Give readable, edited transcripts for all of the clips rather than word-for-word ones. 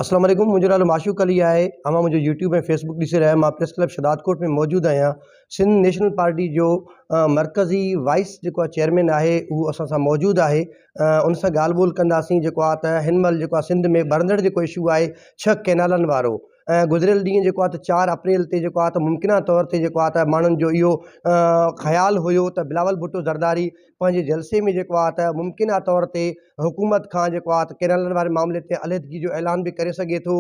اسلام عليڪم منهنجو نالو معشوق علي آهي اوهان منهنجو يوٽيوب ۽ فيسبوڪ ڏسي رهيا آهيو مان پريس ڪلب شھدادڪوٽ ۾ موجود آهيان سنڌ نيشنل پارٽي جو مرڪزي وائيس جيڪو آهي چيئرمين آهي اهو اسان سان موجود آهي ان سان ڳالهه ٻولهه ڪنداسين جيڪو آهي ته هن مهل جيڪو آهي سنڌ ۾ ٻرندڙ جيڪو اشو آهي ڇھ ڪينالن وارو ۽ گذريل ڏينهن جيڪو آهي ته چار اپريل تي جيڪو آهي ته ممڪنه طور تي جيڪو آهي ته ماڻهن جو اهو خيال هيو ته بلاول ڀٽو زرداري پنهنجي جلسي ۾ جيڪو آهي ته ممڪنه طور تي حڪومت کان جيڪو آهي ته ڪينالن واري معاملي تي عليحدگي جو اعلان به ڪري سگهي ٿو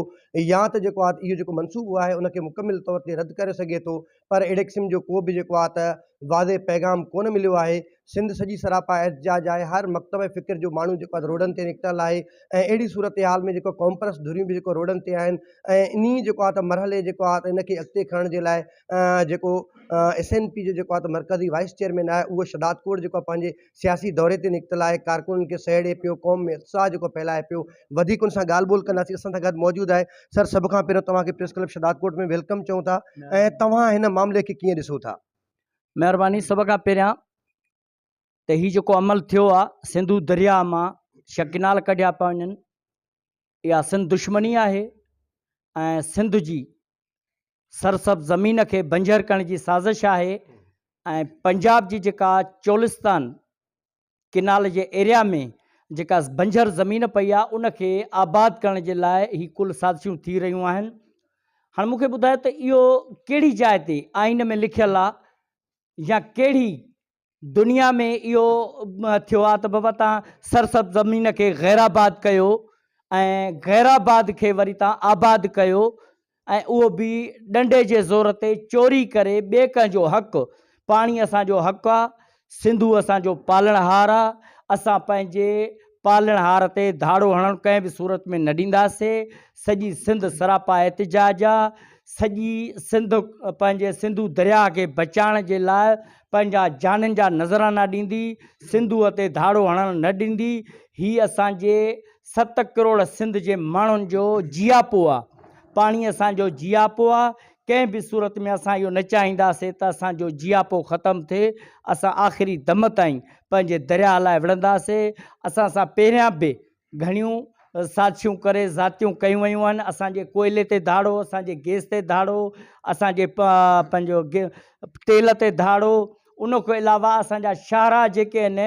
يا ته جيڪو آهي ته اهو جيڪو منصوبو آهي ان کي مڪمل طور تي رد ڪري سگهي ٿو پر اهڙي قسم جو ڪو به جيڪو آهي ته واضح پيغام ڪونه مليو آهي. سنڌ سڄي سراپا احتجاج آهي هر مڪتبه فڪر جو ماڻهو جيڪو آهي روڊن تي نڪتل آهي ۽ اهڙي صورتحال ۾ جيڪو قومپرست ڌريون به جيڪو روڊن تي آهن ۽ انهي جيڪو آهي ته مرحلي جيڪو آهي ته ان کي اڳتي کڻڻ جي لاء جيڪو ايس اين پي جو جيڪو آهي ته مرڪزي وائيس چيئرمين آهي اهو شھدادڪوٽ جيڪو آهي پنهنجي سياسي دوري تي نڪتل آهي ڪارڪنن کي سهيڙي پيو قوم ۾ اتساهه جيڪو ڦهلائي پيو وڌيڪ ان سان ڳالهه ٻولهه ڪنداسين اسان سان گڏ موجود آهي سر سڀ کان پهريون توهان کي پريس ڪلب شھدادڪوٽ ۾ welcome چئون ٿا ۽ توهان هن معاملي کي ڪيئن ڏسو ٿا؟ مهرباني سڀ کان پهريان ته هي جيڪو عمل ٿيو آ سنڌو درياء مان شڪنال ڪڍيا پيا وڃن اها سنڌ دشمني آهي ۽ سنڌ جي سرسبز زمين کي بنجر ڪرڻ جي سازش آهي ۽ پنجاب جي جيڪا چولستان ڪينال جي ايريا ۾ جيڪا بنجر زمين پئي آهي ان کي آباد ڪرڻ جي لاء هي ڪل سازشون ٿي رهيون آهن هاڻي مون کي ٻڌايو ته اهو ڪهڙي جاء تي آئين ۾ لکيل آهي يا ڪهڙي دنيا ۾ اهو ٿيو آهي ته بابا تان سرسبز زمين کي غير آباد ڪيو ۽ غير آباد کي وري تان آباد ڪيو ۽ اهو به ڏنڊي جي زور تي چوري ڪري ٻئي ڪنهن جو حق، پاڻي اسان جو حق آ، سنڌو اسان جو پالڻهار آ، اسان پنهنجي پالڻهار تي ڌاڙو هڻڻ ڪنهن به صورت ۾ نه ڏينداسي، سڄي سنڌ سراپا احتجاج آ، سڄي سنڌ پنهنجي سنڌو درياهه کي بچائڻ جي لاء پنهنجا جانين جا نذرانا ڏيندي، سنڌوء تي ڌاڙو هڻڻ نه ڏيندي، هي اسان جي ست ڪروڙ سنڌ جي ماڻهن جو جياپو آ، پاڻي اسان جو جياپو آ، ڪنهن به صورت ۾ اسان اهو نه چاهينداسين ته اسان جو جياپو ختم ٿئي، اسان آخري دم تائين پنهنجي درياهه لاء وڙهنداسين، اسان سان پهريان به گهڻيون سازشون ڪري زيادتيون ڪيون ويون آهن، اسان جي ڪوئلي تي ڌاڙو، اسان جي گئس تي ڌاڙو، اسان جي پنهنجو تيل تي ڌاڙو، ان کان علاوه اسان جا شاهراهه جيڪي آهن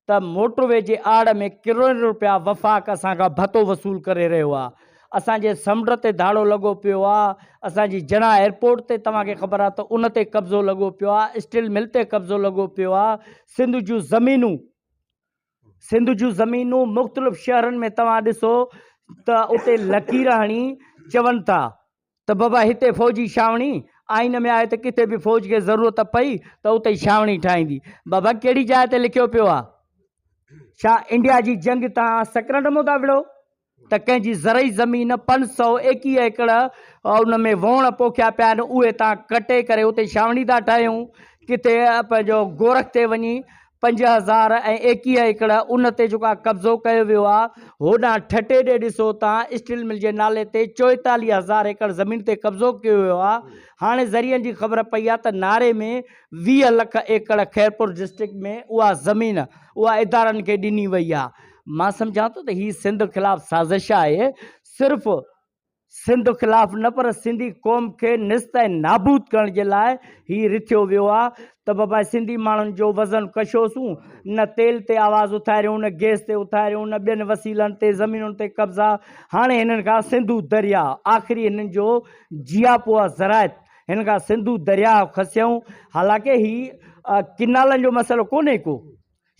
ته موٽر وي جي آڙ ۾ ڪروڙين روپيا وفاق اسان کان ڀتو وصول ڪري رهيو آهي، اسان جي سمنڊ تي ڌاڙو لڳو پيو آهي، اسان جي جناح ايئرپورٽ تي توهان کي خبر آهي ته ان تي قبضو لڳو پيو آهي، اسٽيل مل تي قبضو لڳو پيو آهي، سنڌ جون زمينون سنڌ جون زمينون مختلف شهرن ۾ توهان ڏسو ته اتي لڪير هڻي چون ٿا ته بابا هتي فوجي ڇانوڻي آئين ۾ آهي ته ڪٿي به فوج کي ضرورت پئي ته اتي ڇانوڻي ٺاهيندي. بابا ڪهڙي جاء تي لکيو پيو آهي؟ ڇا انڊيا جي جنگ تان سڪرنڊ مون ٿا وڙهو؟ ته ڪنهن جي زرعي زمين 521 ايڪڙ ان ۾ ووڻ پوکيا پيا آهن اهي تان ڪٽي ڪري اتي ڇانوڻي ٿا ٺاهيون ڪٿي پنهنجو گورک تي وڃي 5021 ايڪڙ ان تي جيڪو آهي قبضو ڪيو ويو آهي هوڏانهن ٺٽي ڏي ڏسو تان اسٽيل مل جي نالي تي 44 هزار ايڪڙ زمين تي قبضو ڪيو ويو آهي هاڻي ذريعن جي خبر پئي آهي ته ناري ۾ 20 لک ايڪڙ خيرپور ڊسٽرڪٽ ۾ اها زمين اها ادارن کي ڏني وئي آهي مان سمجهان ٿو ته هي سنڌ خلاف سازش آهي، صرف سنڌ خلاف نه پر سنڌي قوم کي نست ۽ نابود ڪرڻ جي لاء هي رٿيو ويو آهي ته بابا سنڌي ماڻهن جو وزن ڪشوسون، نه تيل تي آواز اٿاريون، نه گئس تي اٿاريون، نه ٻين وسيلن تي زمينن تي قبضا، هاڻي هنن کان سنڌو درياء آخري هنن جو جياپو آهي زراعت هن کان سنڌو درياء کسيائون، حالانڪه هي ڪئنالن جو مسئلو ڪونهي ڪو.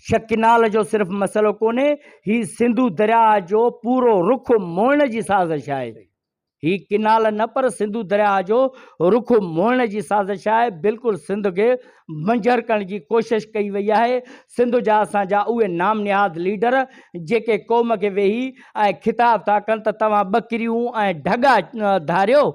شڪنال جو صرف مسئلو ڪونهي، هي سنڌو درياهه جو پورو رخ موڙڻ جي سازش آهي. هي ڪئنال نه پر سنڌو درياهه جو رخ موڙڻ جي سازش آهي، بلڪل سنڌ کي منجهر ڪرڻ جي ڪوشش ڪئي وئي آهي، سنڌ جا اسان جا اهي نام نهاد ليڊر جيڪي قوم کي ويهي ۽ خطاب ٿا ڪن ته توهان ٻڪريون ۽ ڍڳا ڌاريو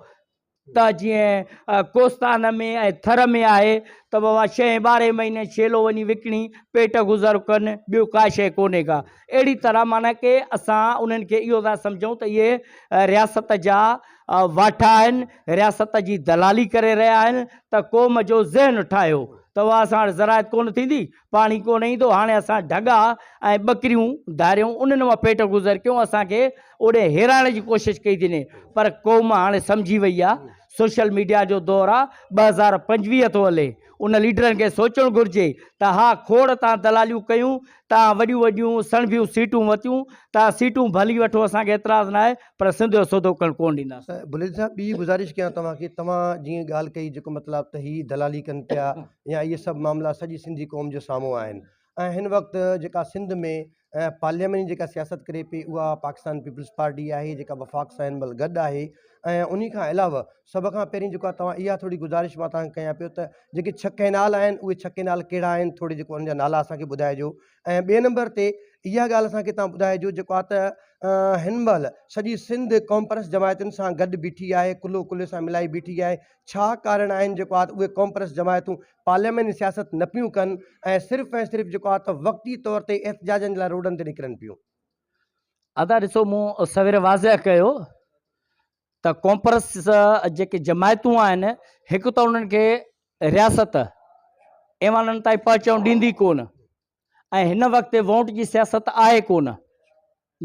ته جيئن ڪوستان ۾ ۽ ٿر ۾ آهي ته بابا ڇهين ٻارهين مهيني ڇيلو وڃي وڪڻي پيٽ گذر ڪن ٻيو ڪا شيء ڪونهي ڪا اهڙي طرح معنيٰ ڪي اسان انهن کي اهو ٿا سمجهون ته اهي رياست جا واٺا آهن رياست جي دلالي ڪري رهيا آهن ته قوم جو ذهن ٺاهيو ته. ته اها اسان وٽ زراعت ڪونه ٿيندي، پاڻي ڪونه ايندو، هاڻي اسان ڍڳا ۽ ٻڪريون ڌاريون انهن مان پيٽ گذر ڪيون، اسان کي اوڏي هيرائڻ جي ڪوشش ڪئي ٿي وڃي پر قوم هاڻي سمجهي وئي آهي، سوشل ميڊيا جو دور آهي، 2025 ٿو هلي، ان ليڊرن کي سوچڻ گهرجي ته ها کوڙ تان دلاليون ڪيون، تان وڏيون وڏيون سڻڀيون سيٽون ورتيون، تان سيٽون ڀلي وٺو اسان کي اعتراض ناهي پر سنڌ جو سودو ڪرڻ ڪونه ڏينداسين. بليدي صاحب ٻي گذارش ڪيان توهان کي توهان جيئن ڳالهه ڪئي جيڪو مطلب ته هي دلالي ڪن پيا يا اهي سڀ معاملا سڄي سنڌي قوم جي سامهون آهن ۽ هن وقت جيڪا سنڌ ۾ پارلياماني جيڪا سياست ڪري پئي اها پاڪستان پيپلز پارٽي آهي جيڪا وفاق سان هن مهل گڏ آهي ۽ انهي کان علاوه سڀ کان پهرين جيڪو آهي توهان اها ٿوري گذارش مان توهان کي ڪيان پيو ته جيڪي ڇهه ڪئنال آهن اهي ڇهه ڪئنال ڪهڙا آهن ٿوري جيڪو انهن جا نالا اسان کي ٻڌائجو ۽ ٻئي نمبر تي اها ڳالهه اسان کي توهان ٻڌائجو جيڪو آهي ته هن مهل سڄي سنڌ قومپرست جماعتن سان گڏ بيٺي آهي ڪلهو ڪلهي سان ملائي بيٺي آهي ڇا ڪارڻ آهن جيڪو آهي ته اهي قومپرست جماعتون پارلياماني سياست نه پيون ڪن ۽ صرف ۽ صرف جيڪو آهي ته وقتي طور تي احتجاجن جي لاء روڊن تي نڪرن پيون. ادا ڏسو مون سوير واضح ڪيو ته قومپرست جيڪي جماعتون آهن هڪ ته انهن کي رياست ايوانن تائين پهچڻ ڏيندي ڪونه ۽ هن وقت ووٽ جي سياست آهي ڪونه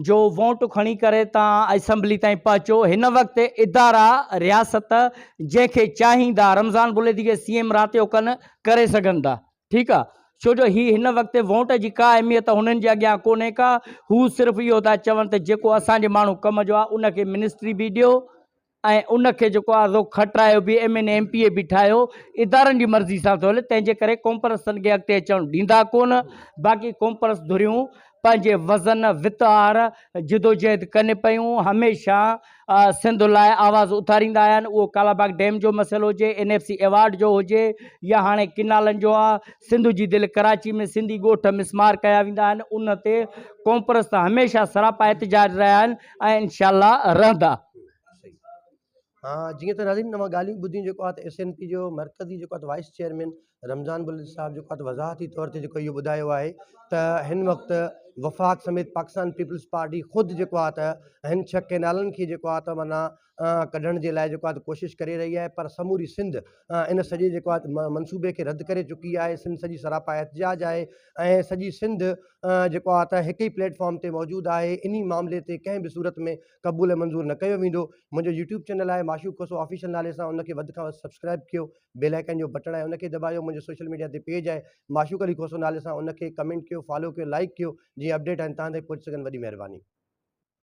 جو ووٽ کڻي ڪري تان اسيمبلي تائين پهچو هن وقت ادارا رياست جنهن کي چاهيندا رمضان بليدي کي سي ايم رات جو ڪن ڪري سگهن ٿا ٺيڪ آ ڇو جو هي هن وقت ووٽ جي ڪا اهميت هنن جي اڳيان ڪونهي ڪا هو صرف اهو ٿا چون ته جيڪو اسان جي ماڻهو ڪم جو آ ان کي منسٽري به ڏيو ۽ ان کي جيڪو آ سو کٽرايو به M N A M P A به ٺاهيو ادارن جي مرضي سان ٿو هلي تنهن جي ڪري قومپرستن کي اڳتي اچڻ ڏيندا ڪونه باقي قومپرست ڌريون پنهنجي وزن وت آهر جدوجهد ڪن پيون هميشه سنڌ لاء آواز اٿاريندا آيا آهن اهو ڪالاباغ ڊيم جو مسئلو هجي اين ايف سي ايوارڊ جو هجي يا هاڻي ڪينالن جو آ سنڌ جي دل ڪراچي ۾ سنڌي ڳوٺ مسمار ڪيا ويندا آهن ان تي قومپرست هميشه سراپا احتجاج رهيا آهن ۽ انشاء الله رهندا. ها جيئن ته ناظرين اوهان ڳالهيون ٻڌيون جيڪو آهي ته ايس اين پي جو مرڪزي جيڪو آهي ته وائيس چيئرمين رمضان بلوچ صاحب جيڪو آهي ته وضاحتي طور تي جيڪو اهو ٻڌايو آهي ته هن وقت وفاق سميت پاڪستان پيپلز پارٽي خود جيڪو آهي ته هن ڇهه ڪينالن کي جيڪو آهي ته معنيٰ ڪڍڻ جي لاء جيڪو آهي ته ڪوشش ڪري رهي آهي پر سموري سنڌ ان سڄي جيڪو آهي ته منصوبي کي رد ڪري چڪي آهي سنڌ سڄي سراپا احتجاج آهي ۽ سڄي سنڌ جيڪو آهي ته هڪ ئي پليٽ فارم تي موجود آهي انهي معاملي تي ڪنهن به صورت ۾ قبول ۽ منظور نه ڪيو ويندو. منهنجو يوٽيوب چينل آهي معشوق کوسو آفيشل نالي سان ان کي وڌ کان وڌ سبسڪرائب ڪيو بيل آئيڪن جو بٽڻ آهي ان کي دٻايو منهنجو سوشل ميڊيا تي پيج آهي معشوق علي کوسو نالي سان ان کي ڪمينٽ ڪيو فالو ڪيو لائيڪ ڪيو جيئن اپڊيٽ آهن توهان تائين پهچي سگهن وڏي مهرباني.